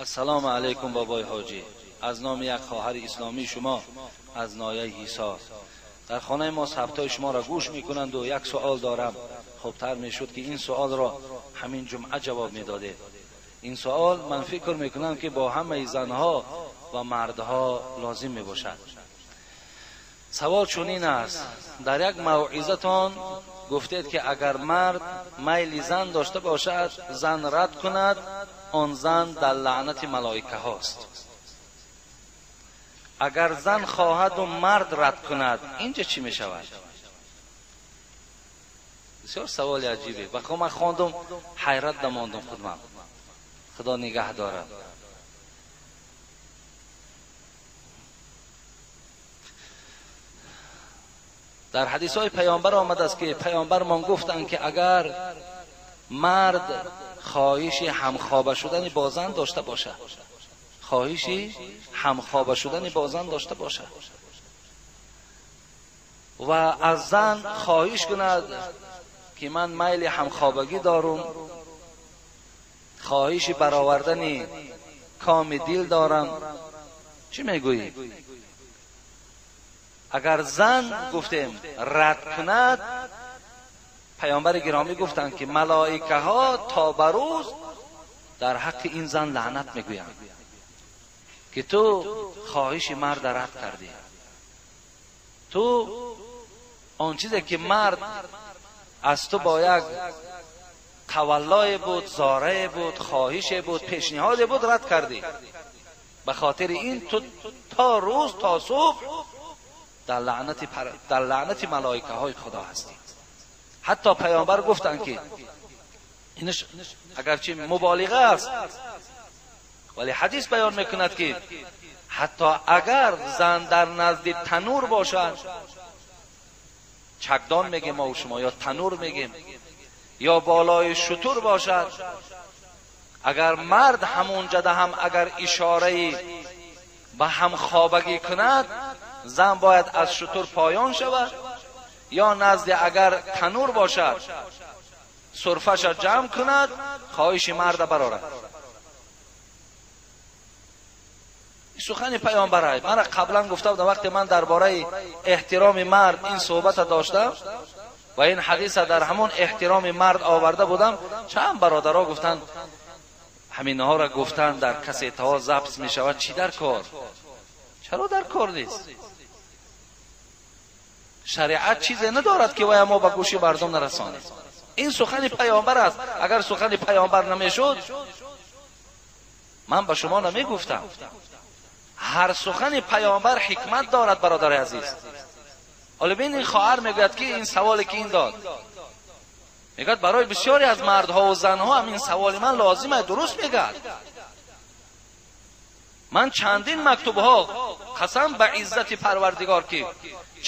Ассалому алайкум, бобои ҳоҷӣ. Аз номи як хоҳари исломии шумо аз нояи Ҳисор. Дар хонаи мо сабтҳои шуморо гӯш мекунанду як суол дорам. Хубтар мешуд, ки ин суолро ҳамин ҷумъа ҷавоб медодед. Ин суол ман фикр мекунам, ки бо ҳамаи занҳо ва мардҳо лозим мебошад. Савол чунин аст: дар як мавъизатон гуфтед, ки агар мард майли зан дошта бошад, зан рад кунад, он зан дар лаънати малоикаҳост. Агар зан хоҳаду мард рад кунад, инҷа чӣ мешавад? Бисёр саволи аҷибе. Бахо ман хондум, ҳайрат намондум худман. Худо нигаҳ дорад. Дар ҳадисҳои паёмбар омадааст, ки паёмбармон гуфтанд, ки агар мард хоҳиши ҳамхоба шудани бо зан дошта бошад, хоҳиши ҳамхоба шудани бо зан дошта бошад ва аз зан хоҳиш кунад, ки ман майли ҳамхобагӣ дорум, хоҳиши баровардани коми дил дорам, чӣ мегӯӣ? Агар зан, гуфтем, рад кунад, паёмбари гиромӣ гуфтанд, ки малоикаҳо то ба рӯз дар ҳаққи ин зан лаънат мегӯянд, ки ту хоҳиши марда рад кардӣ, ту он чизе ки мард аз ту бо як таваллое буд, зорае буд, хоҳише буд, пешниҳоде буд, рад кардӣ. Ба хотири ин ту то рӯз, то субҳ дар лаънати малоикаҳои Худо ҳастӣ. Ҳатто паёмбар гуфтанд, ки инаш агарчи муболиға аст, вале ҳадис баён мекунад, ки ҳатто агар зан дар назди танур бошад, чакдон мегем мо шумо ё танур мегем, ё болои шутур бошад, агар мард ҳамонҷада ҳам агар ишораи ба ҳамхобагӣ кунад, зан бояд аз шутур поён шавад, ё назди агар танур бошад, сурфаша ҷамъ кунад, хоҳиши марда барорад. Сухани паёмбар. Мана қаблан гуфта будам, вақте ман дар бораи эҳтироми мард ин суҳбата доштам ва ин ҳадиса дар ҳамон эҳтироми мард оварда будам, чанд бародаро гуфтанд, ҳаминҳоро гуфтан дар кассетаҳо запис мешавад, чӣ дар кор? Чаро дар кор нест? Шариат чизе надорад, ки вая мо ба гӯши мардум нарасонем. Ин сухани паёмбар аст. Агар сухани паёмбар намешуд, ман ба шумо намегуфтам. Ҳар сухани паёмбар ҳикмат дорад, бародари азиз. Ҳоло бин, ин хоҳар мегӯяд, ки ин саволе ки ин дод, мегӯяд, барои бисёре аз мардҳову занҳо ҳам ин саволи ман лозим аст. Дуруст мегӯяд. Ман чандин мактубҳо, қасам ба иззати Парвардигор, ки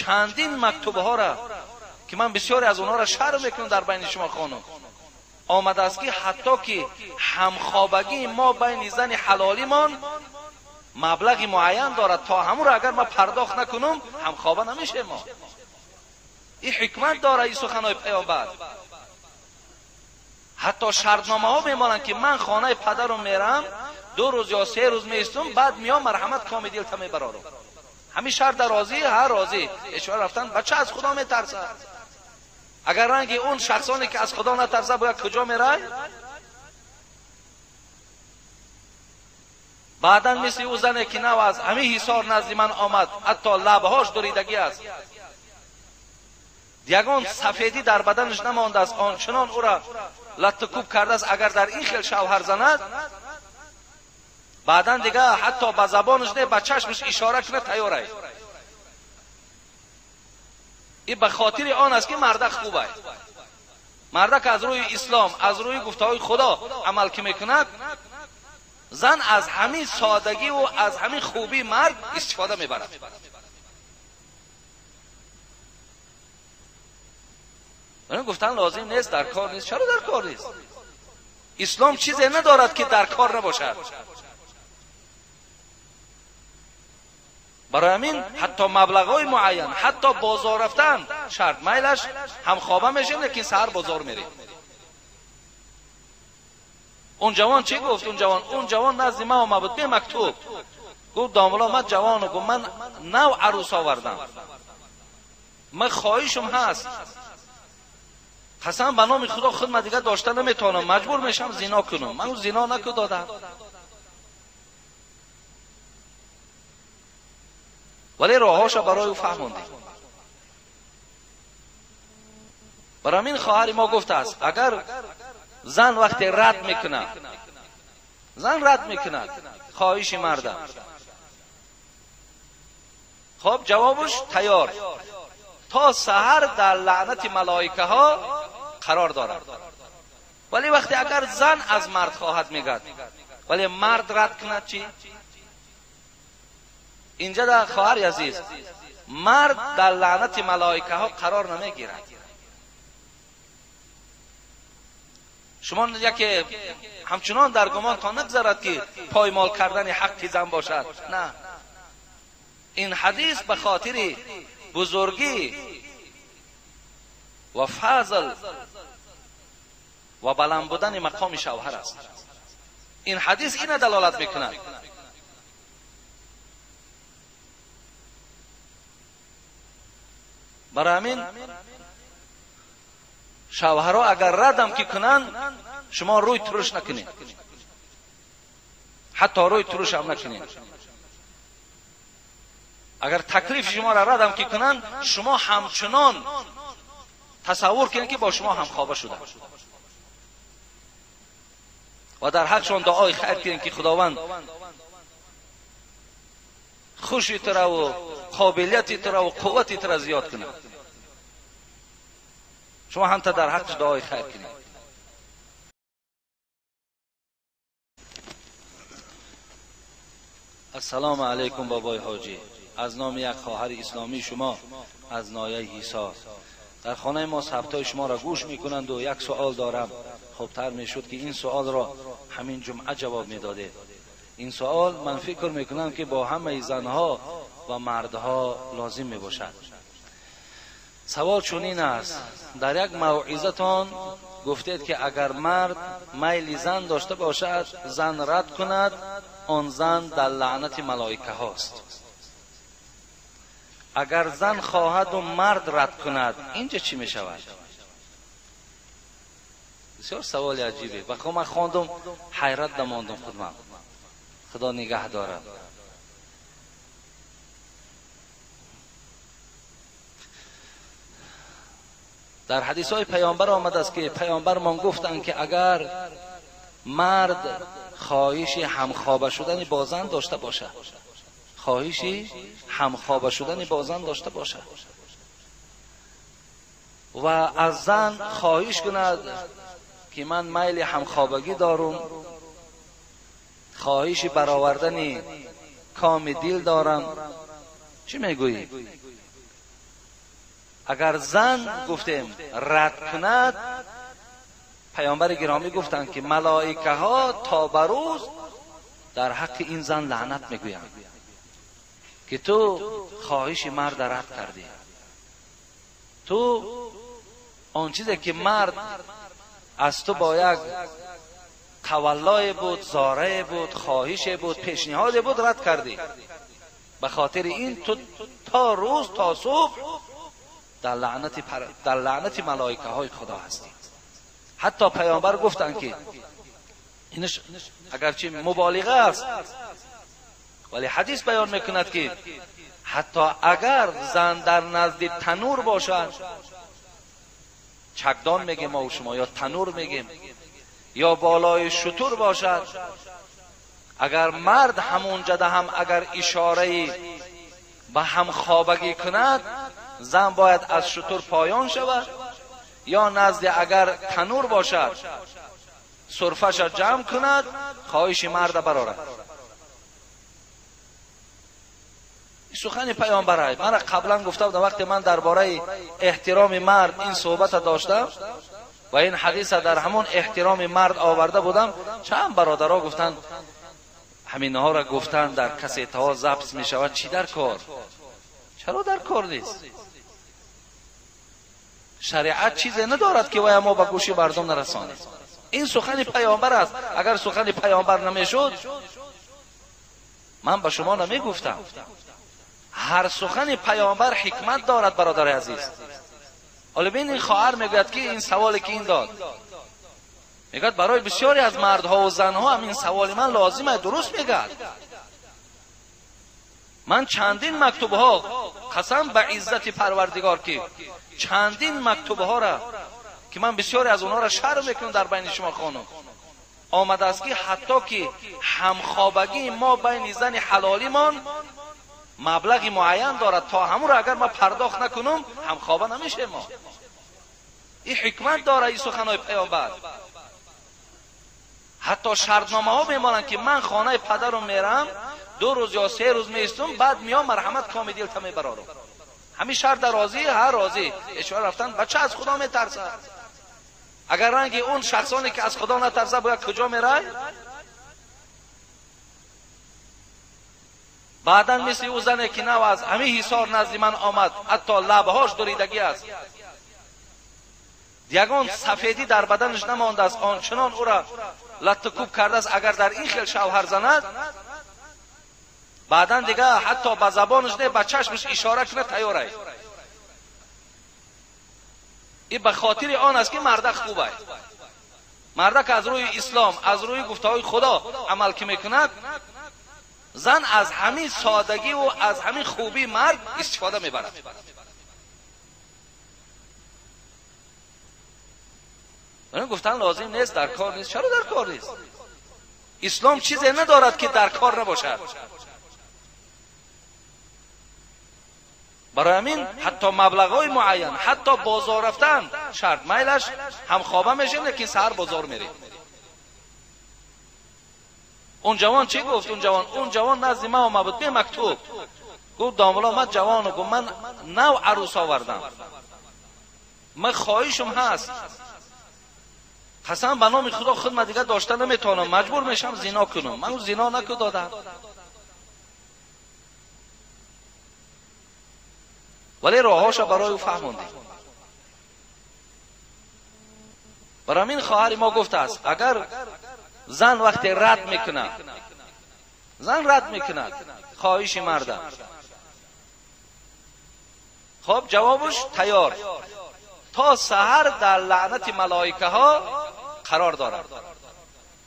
чандин мактубҳоро, ки ман бисёре аз онҳоро шарм мекунам дар байни шумо хонум, омадааст, ки ҳатто ки ҳамхобагии мо байни зани ҳалолимон маблағи муайян дорад, то ҳамонро агар ман пардохт накунам, ҳамхоба намешем мо. Ин ҳикмат дорад, ин суханҳои паёмбар. Ҳатто шартномаҳо мемонанд, ки ман хонаи падарам мерам, 2 рӯз ё 3 рӯз меистум, баъд меом, марҳамат, коми дилта мебарорам. Ҳамин шарта розӣ? Ҳа, розӣ. Ешора рафтан, бача аз Худо метарсад. Агар ранги он шахсоне ки аз Худо натарсад, бояд куҷо мерай? Баъдан мисли ӯ зане ки нав аз ҳамин Ҳисор назди ман омад, ҳатто лабҳош дуридагӣ аст, ягон сафедӣ дар баданаш намондааст, ончунон ӯра латтукуб кардааст. Агар дар ин хел шавҳар занад, баъдан дига ҳатто ба забонаш не, ба чашмаш ишора кунад, тайёрай. Ин ба хотири он аст, ки мардак хуб аст. Мардак аз рӯи ислом, аз рӯи гуфтаҳои Худо амал ки мекунад, зан аз ҳамин содагиву аз ҳамин хубии мард истифода мебарад. Гуфтан лозим нест, дар кор нест. Чаро дар кор нест? Ислом чизе надорад, ки дар кор набошад. Барои ҳамин ҳатто маблағҳои муайян, ҳатто бозор рафтан шарт. Майлаш, ҳамхоба мешем, лекин саҳар бозор мерем. اون جوان چی گفت؟ اون جوان نزد ما آمد بود به مکتوب، گفت داملا من جوانم، گفت من نو عروس آوردم، من خواهشم هست، قسم به نام خدا خود من دیگه داشته نمیتونم، مجبور میشم زنا کنم. من اون زنا نکو دادم، ولی راهاشو برای او فهموندیم. برای این خواهر ما گفته است اگر زن وقتی رد میکنه، زن رد میکند خواهش مرد، خب جوابش تیار، تا سحر در لعنت ملائکه ها قرار دارد. ولی وقتی اگر زن از مرد خواهد میگد ولی مرد رد کند چی؟ اینجا در خواهر عزیز مرد در لعنت ملائکه ها قرار نمیگیرد. شما یکی همچنان در گمان تا نگذارد که پایمال کردن حق زن باشد، نه، این حدیث به خاطر بزرگی و فضل و بلند بودن مقام شوهر است. این حدیث اینه دلالت میکند. برای همین شوهرها اگر ردم که کنند شما روی ترش نکنید، حتی روی ترش هم نکنید. اگر تکلیف شما را ردم که کنند شما همچنان تصور کنید که با شما همخوابه شده و در حقشان دعای خیر کنید که خداوند خوشی تو را و قابلیت تو را و قوت تو را زیاد کند. شما هم تا در حقش دعای خیر کنید. السلام علیکم بابای حاجی، از نام یک خواهر اسلامی شما از نایه حصار، در خانه ما ثبتای شما را گوش میکنند و یک سوال دارم. خوبتر میشد که این سوال را همین جمعه جواب میداده. این سوال من فکر میکنم که با همه زنها و مردها لازم میباشد. سوال چنین است: در یک موعظتان گفتید که اگر مرد میل زن داشته باشد زن رد کند، آن زن در لعنت ملائکه هاست. اگر زن خواهد و مرد رد کند اینجا چی می شود؟ بسیار سوال عجیبه. وقتی من خواندم حیرت نماندم خودم. خدا نگه دارد. در حدیث های پیامبر آمده است که پیامبرمان گفتند که اگر مرد خواهش همخوابه شدن با زن داشته باشد، خواهش همخوابه شدن با زن داشته باشد و از زن خواهش کند که من میل همخوابگی دارم، خواهش برآوردن کام دل دارم، چی میگویی؟ اگر زن گفتیم رد کند، پیامبر گرامی گفتند که ملائکه ها تا به روز در حق این زن لعنت میگویند که تو خواهش مرد رد کردی، تو آن چیزی که مرد از تو با یک تولای بود، زاره بود، خواهش بود، پیشنهاد بود، رد کردی. به خاطر این تو تا روز تا صبح در لعنت ملائکه های خدا هستی. حتی پیامبر گفتند که اینش اگرچه مبالغه است ولی حدیث بیان میکند که حتی اگر زن در نزد تنور باشد، چکدان میگیم ما و شما، یا تنور میگیم، یا بالای شتر باشد، اگر مرد همونجا هم اگر اشاره به همخوابگی کند، زن باید از شتر پایان شود، یا نزد اگر تنور باشد سرفش را جمع کند، خواهش مرد برآورد. سخن پیامبر است. من قبلا گفته بودم وقتی من درباره احترام مرد این صحبت داشتم و این حدیث در همون احترام مرد آورده بودم، چند برادرها گفتند همینها را گفتن در کسیت ها ضبط می شود، چی در کار؟ چرا در کار نیست؟ شریعت چیزی ندارد که وای ما به گوش مردم نرسانیم. Ин сухани паёмбар аст. Агар сухани паёмбар намешуд, ман ба шумо намегуфтам. Ҳар сухани паёмбар ҳикмат дорад, бародари азиз. Ҳоло бин, ин хоҳар мегӯяд ки ин саволе ки ин дод, мегӯяд барои бисёре аз мардҳо ва занҳо ҳам ин саволи ман лозим аст. Дуруст мегӯяд. Ман чандин мактубҳо, қасам ба иззати Парвардигор, ки чандин мактубҳоро ки ман бисёре аз онҳоро шарм мекунам дар байни шумо хонум, омадааст ки ҳатто ки ҳамхобагии мо байни зани ҳалолимон маблағи муайян дорад, то ҳамонро агар ман пардохт накунам ҳамхоба намешем мо. Ин ҳикмат дорад ин суханҳои паёмбар. Ҳатто шартномаҳо мемонанд ки ман хонаи падарам мерам, 2 рӯз ё 3 рӯз меистам, баъд меом, марҳамат коми дилта мебарорам. Ҳамин шарт розӣ, ҳар розӣ. Ишора рафтан бача аз Худо метарсад. Агар ранги он шахсоне ки аз Худо натарсад, бояд куҷо мерай? Баъдан мисли ӯ зане ки нав аз ҳамин ҳисор назди ман омад, ҳатто лабҳош дуридагӣ аст, ягон сафедӣ дар баданаш намондааст, ончунон ӯра латтукӯб кардааст. Агар дар ин хел шавҳар занад, баъдан дига ҳатто ба забонаш не, ба чашмаш ишора кунад тайёр аст. Ин ба хотири он аст ки мардак хуб аст. Мардак аз рӯи ислом, аз рӯи гуфтаҳои Худо амал ки мекунад, зан аз ҳамин содагӣ ва аз ҳамин хубии мард истифода мебарад. Гуфтан лозим нест, дар кор нест. Чаро дар кор нест? Ислом чизе надорад ки дар кор набошад. Барои ҳамин ҳатто маблағҳои муайян, ҳатто бозор рафтан шарт, майлаш ҳамхоба мешем, лекин саҳар бозор мерем. Он ҷавон чӣ гуфт? Он ҷавон назди ман омад буд, бемактуб. Гуфт домулло, ман ҷавону, гуфт ман нав арӯс овардам, ман хоҳишам ҳаст, қасам ба номи Худо худ ман дигар дошта наметавонам, маҷбур мешам зино кунам. Ман зино наку додам. Вале роҳҳоша барои ӯ фаҳмондем. Барои ҳамин хоҳари мо гуфтааст, агар зан вақте рад мекунад, зан рад мекунад хоҳиши марда, хоб ҷавобаш тайёр, то саҳар дар лаънати малоикаҳо қарор дорад.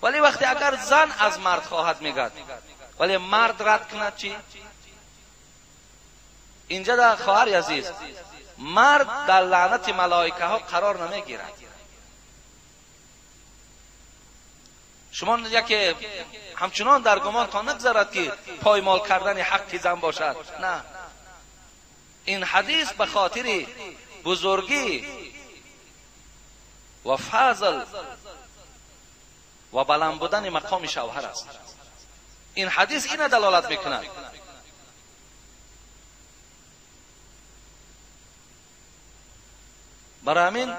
Вале вақте агар зан аз мард хоҳад мегӯяд, вале мард рад кунад чӣ? Инҷа дар хоҳари азиз, мард дар лаънати малоикаҳо қарор намегирад. Шумо яке ҳамчунон дар гумонтон нагзарад ки поймол кардани ҳаққи зан бошад. На, ин ҳадис ба хотири бузургӣ ва фазл ва баланд будани мақоми шавҳар аст. Ин ҳадис ина далолат мекунад. Барои ҳамин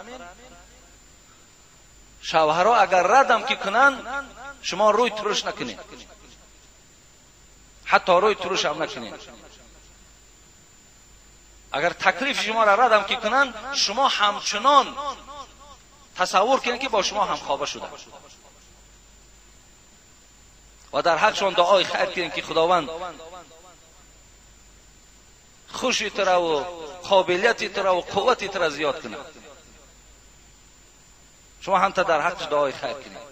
шавҳарҳо агар радам ки кунанд, шумо рӯй туруш накунед, ҳатто рӯй туруш ҳам накунед. Агар таклифи шуморо радам ки кунанд, шумо ҳамчунон тасаввур кунед ки бо шумо ҳамхоба шуда ва дар ҳақшон дуои хайр кунед ки Худованд хуши тура ва қобилияти тура ва қуввати тура зиёд кунад. Шумо ҳамта дар ҳаққаш дуои хайр кунед.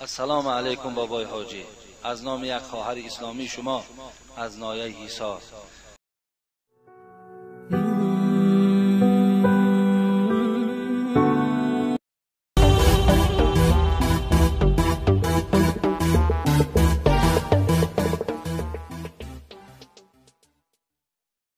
Ассалому алайкум бобои ҳоҷӣ. Аз номи як хоҳари исломии шумо аз ноҳияи Ҳисор.